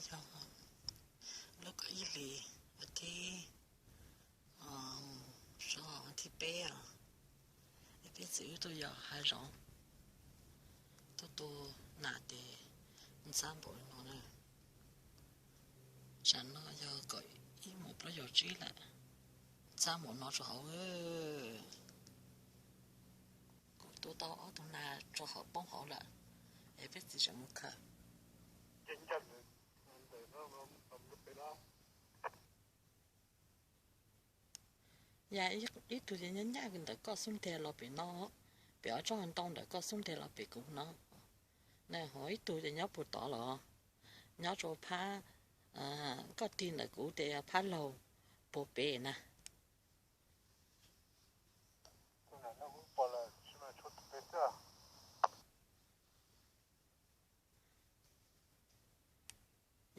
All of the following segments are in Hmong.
Cov lub kaum ib hlis, vas thib, sab vas thib peb os, es peb txiv wb tuaj yos hav zoov, tuaj tu nas tes ntxhab npaum li no na. Tsam no yog kaum ib moos plaub caug tsib lawm, ntxhab npaum no rau hauv. Kuv tu tau ob tug nas rau hauv poob hauv lawm, es peb txiv tseem mus khaws. Yog ib tug ces nyob ncaj ntawm koj xub ntiag los pem no, pem ob tsob ntoo ntawm koj xub ntiag los pem kuv no. Na, ho ib tug ces nyob puag tod los, nyob rau phab, koj tig ntawm kuv ces phab laug puag pem na.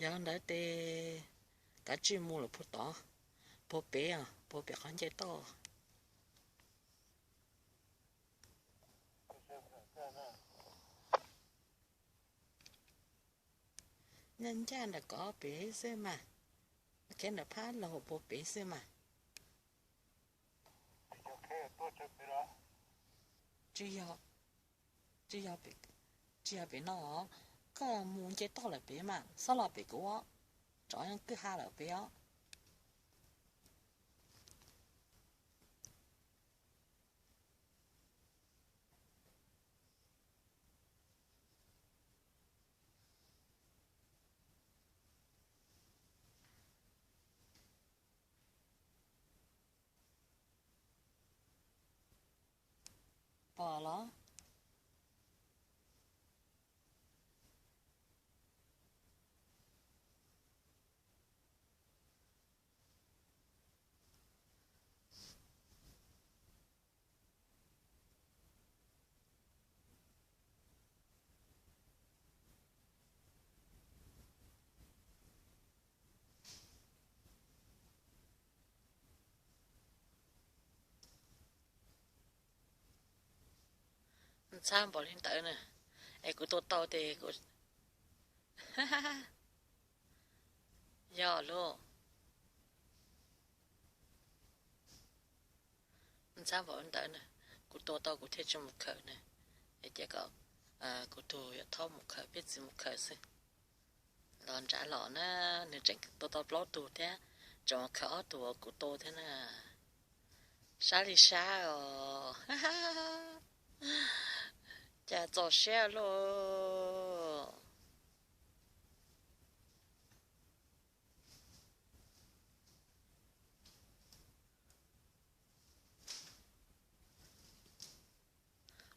Yog ntawd ces kav tsij mus lawm puag tod, puag pem os, puag pem qhov nce toj. Ncaj ncaj ntawm koj pem xwb mas, khiav ntawm phab laug puag pem xwb mas. Tsis yog, tsis yog, tsis yog pem no, koj mus nce toj lawm pem mas xob los pem kuv os, rov kwj ha lawm pem os. Pom los? Ntxhab npaum li ntawd na, es kuv tua tau ces kuv, yog lauj. Ntxhab npaum li ntawd na, kuv tua tau kuv thiaj tsis mus khaws na. Es cia kom kuv tus yawm thaub mus khaws, peb txiv mus khaws xwb. Los nrad los na, nws tseem tua tau plaub tug thiab, tseem mus khaws ob tug uas kuv tua thiab na. Sab li sab os. Cas txaus siab lauj.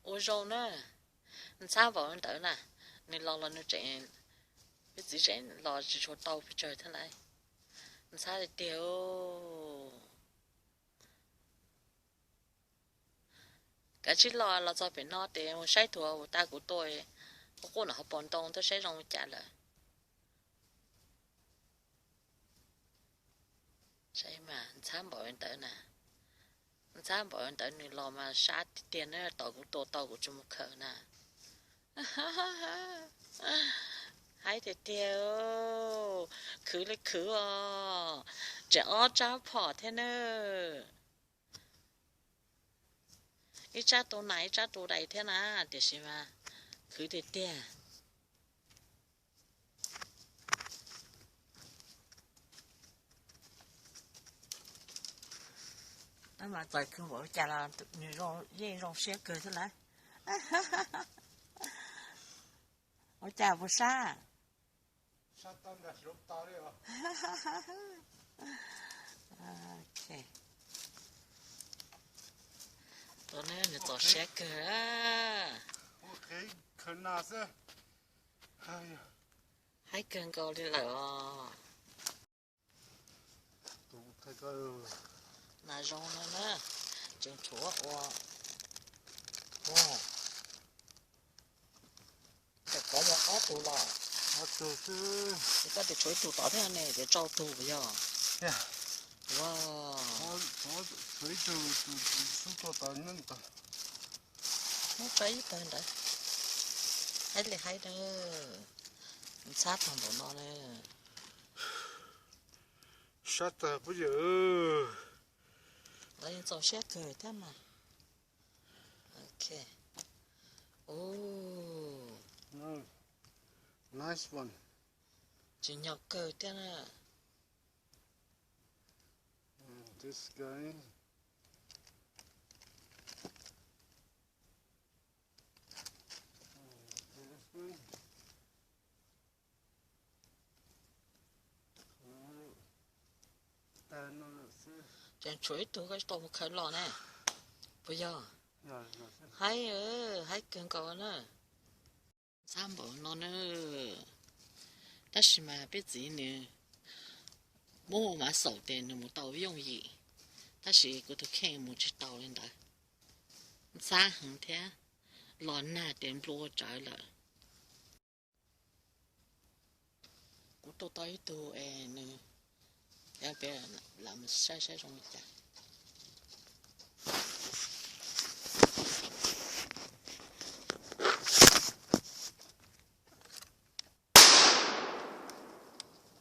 Ua zoo na, ntxhab npaum li ntawd na, nws los los nws tseem, peb txiv tseem los tsis tshua tau pes tsawg thiab lauj. Ntxhab tiag tiag. Kav tsij los, los txog pem no ces mus saib tug uas tag kuv tua, quaj quaj nram hauv paus ntoo tuaj saib zoo li cas lawm. Saib mas ntxhab npaum li ntawd na, ntxhab npaum li ntawd nws los mas sab tiag tiag na, tos kuv tua tau kuv tsis mus khaws na. Haib tiag tiag, khwv li khwv os, tseem ob tsab phom thiab na. Ib tsab tu nas ib tsab tu dais thiab na, tiam sis mas khwv tiag tiag. Tab mas txais khwv npaum li cas los nws yeej zoo siab kawg thiab lauj. Ua cas puas sab? Tus no nws txaus siab kawg. Haib kawg nkaus li lawm os. Nas zoo no na, tseem tshuav ua. Kov yog ob tug los? Ces koj tias tshuav ib tug tod thiab ne, tias rau tug puas yog? Ua, muab tso ib tawg ntawd. Haib li haib na, ntxhab tag npaum no na. Sab tag pub yawm. Lawv yeej txaus siab kawg thiab mas. Ok. Oh, nice one. Tsis nyog kawg thiab na. This guy. Ces tshuav ib tug koj tsis tau mus khaws los ne, puas yog? Haib, haib kawg nkaus na. Ntxhab npaum no na. Tab sis mas peb txiv nws muab ua mav xaum tias nws mus tau yooj yim, tab sis kuv tus kheej mus tsis tau li ntawd. Ntxhab heev thiab, los nag tias nplua tsawv lawm. Kuv tua tau ib tug es nws, peb lam mus saib saib zoo li cas.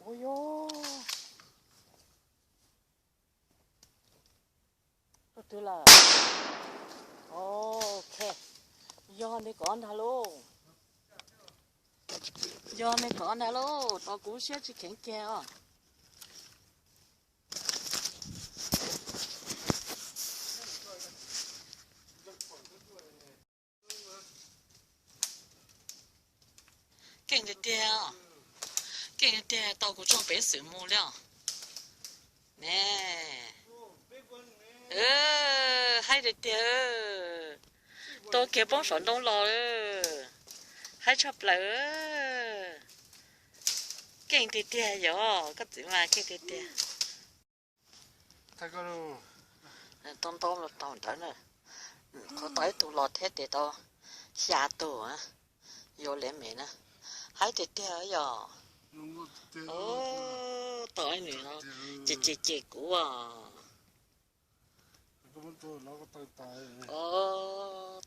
Ua yog, tus twg lawm? Ok, yog nws kov ntag lauj. Yog nws kov ntag lauj, tos kuv siab tsis kheev kiag os. Keej tiag tiag, keej tiag tiag, tau kuv tsoom peev xwm mus li os. Ne, haib tiag tiag, tua kiag poob saum ntoo los, haib tshaj plaws. Keej tiag tiag yog koj txiv mas keej tiag tiag. Tau ntau los tau ntawd na. Qhov tau ib tug los thiab ces tau xya tug, yuav liam me na. Haib tiag tiag yog. Tau ib nws no ces ces ces kuv.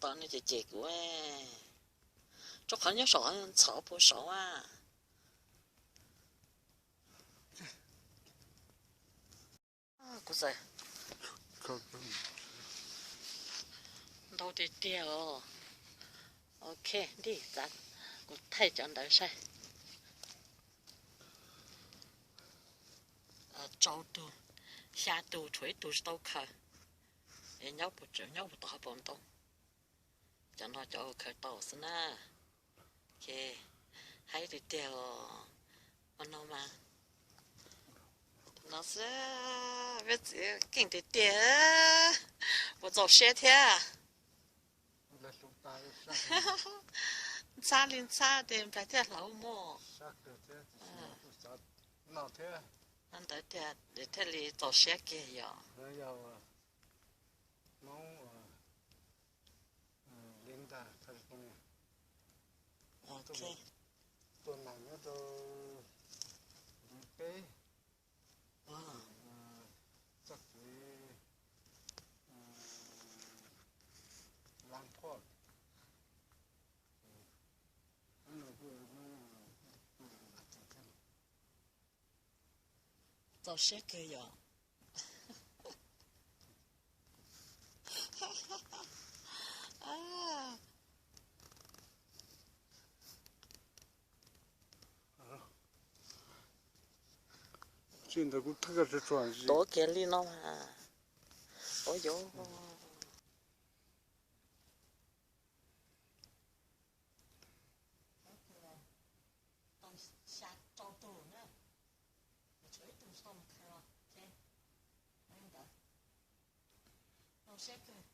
Tau no ces ces kuv. Rau qhov nyob saum ntxhov puag saud a. Kuv txawm ntau tiag tiag os. Ok, ntij, kuv thaij cov ntawd saib. Rau tug, xya tug tshuav ib tug tsis tau khaws. Es nyob puas tseem nyob puas tau hauv paus ntoo. Cov no cov khaws tau xwb na. Ces haib tiag tiag os. Ua no mas, no xwb, peb txiv keej tiag tiag, kuv txaus siab thiab. Ntxhab li ntxhab ces nplaig thiaj hlauv muaj. Ntawd tiag thiaj li txaus siab kiag yom. Tua nas nyob rau ntiv peb, txoj kev Lamport. Txaus siab kawg yom. Tsis ntawd kuv thaj ka tsuag tsuag. Tuav kiag li no mas. Ua yog. Tau xya rau tus na, tshuav ib tug tsis tau mus khaws los. Zoo siab kawg.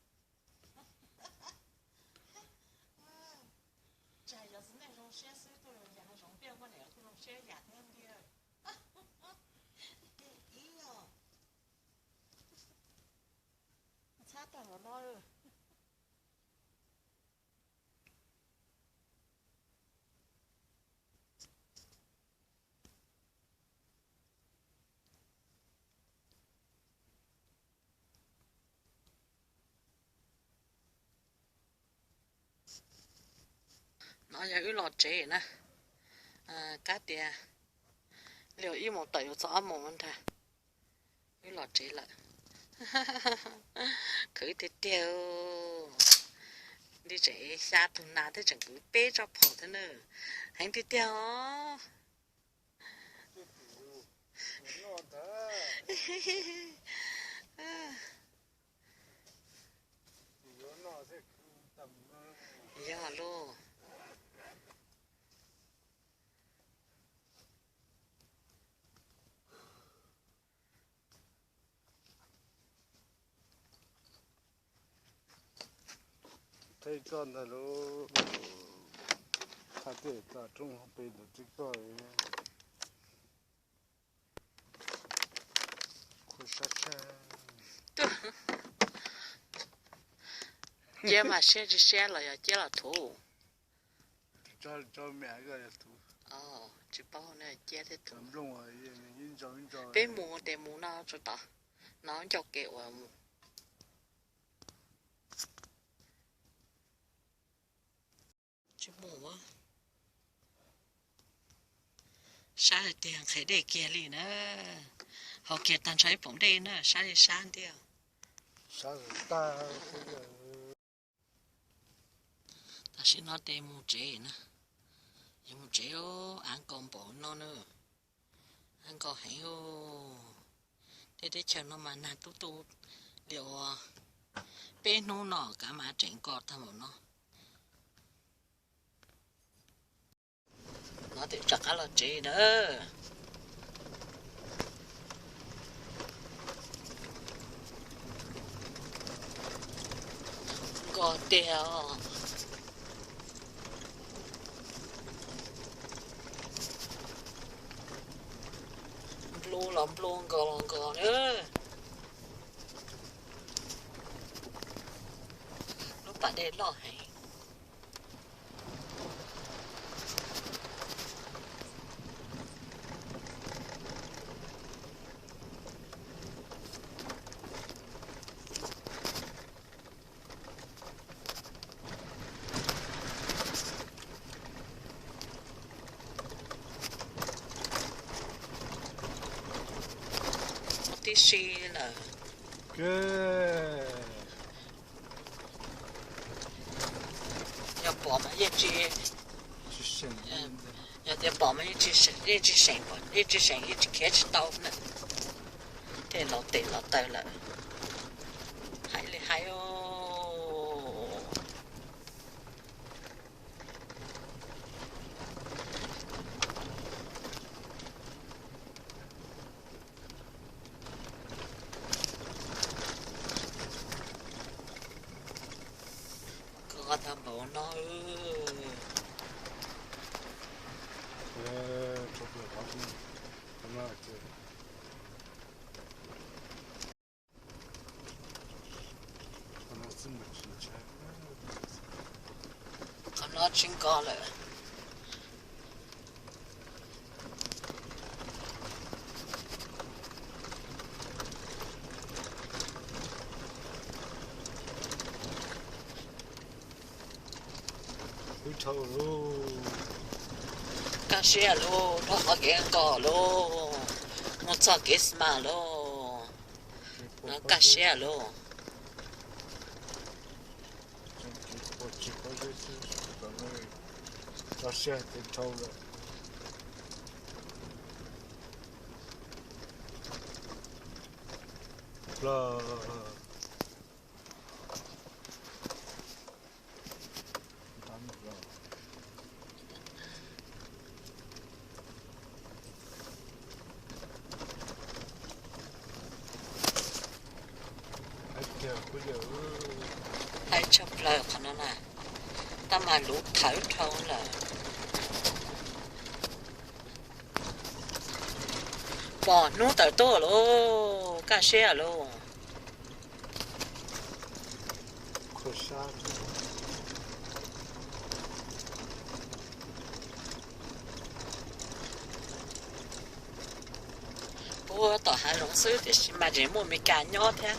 Tsam yog txiv neej zoo siab xwb, tuaj yam no zoov npiaj muaj niam kuj zoo siab yam thiab ntiag. Ib os, ntxhab tag npaum no. No yog wb los tsev na, kab tias li ib moos tawm yuav txog ob moos ntag. Wb los tsev lawm. Khwv tiag tiag. Nti tseem xya tus nas thiab tseem kwv peb tsob phom thiab na. Heev tiag tiag os. Yog lauj. Thaij koj ntag lauj. Thaij tej tag roob hauv pes ntawm tib koj. Ciab mas siab tsis siab los yog ciab los thuv? Tsis paub ne, ciab thiab thuv. Peb mus tes mus no tsuas tom no ncauj kev uas mus. Tsis mus. Sab tiag, nqhis dej kiag li na. Haus kiag tag ntshe ib poom dej na, sab li sab ntiag. Tam sim no ces mus tsev na. Yog mus tsev, av nkos npaum no na. Av nkos heev. Tej teb chaws no mas nag tub tu li uas peb hnub no kav mas tseem nkos tag npaum no. No twb rov qab los tsev na. Nkos tiag os. Nplu los nplu, nkos los nkos na. Lub pas dej loj heev. Tib si lawm. Yog pom mas yeej tsis, yog tias pom mas yeej tsis seem, yeej tsis seem, yeej tsis seem, yeej tsis khiav tsis tau na. Tej laus tes laus taw lawm. Hais li hais. Nkos tag npaum no. Qhov no tsis nkos lawm. Kaj siab lauj, dhau qhov kev nkos lauj, mus txog kev xmas lauj. Kaj siab lauj. Haib tshaj plaws qhov no na, tab mas luv thawv dhau lawm. Pom hnub tawm tuaj lauj, kaj siab lauj. Puag tom hav zoov xwb tiam sis mas tseem muaj Amelikas nyob thiab.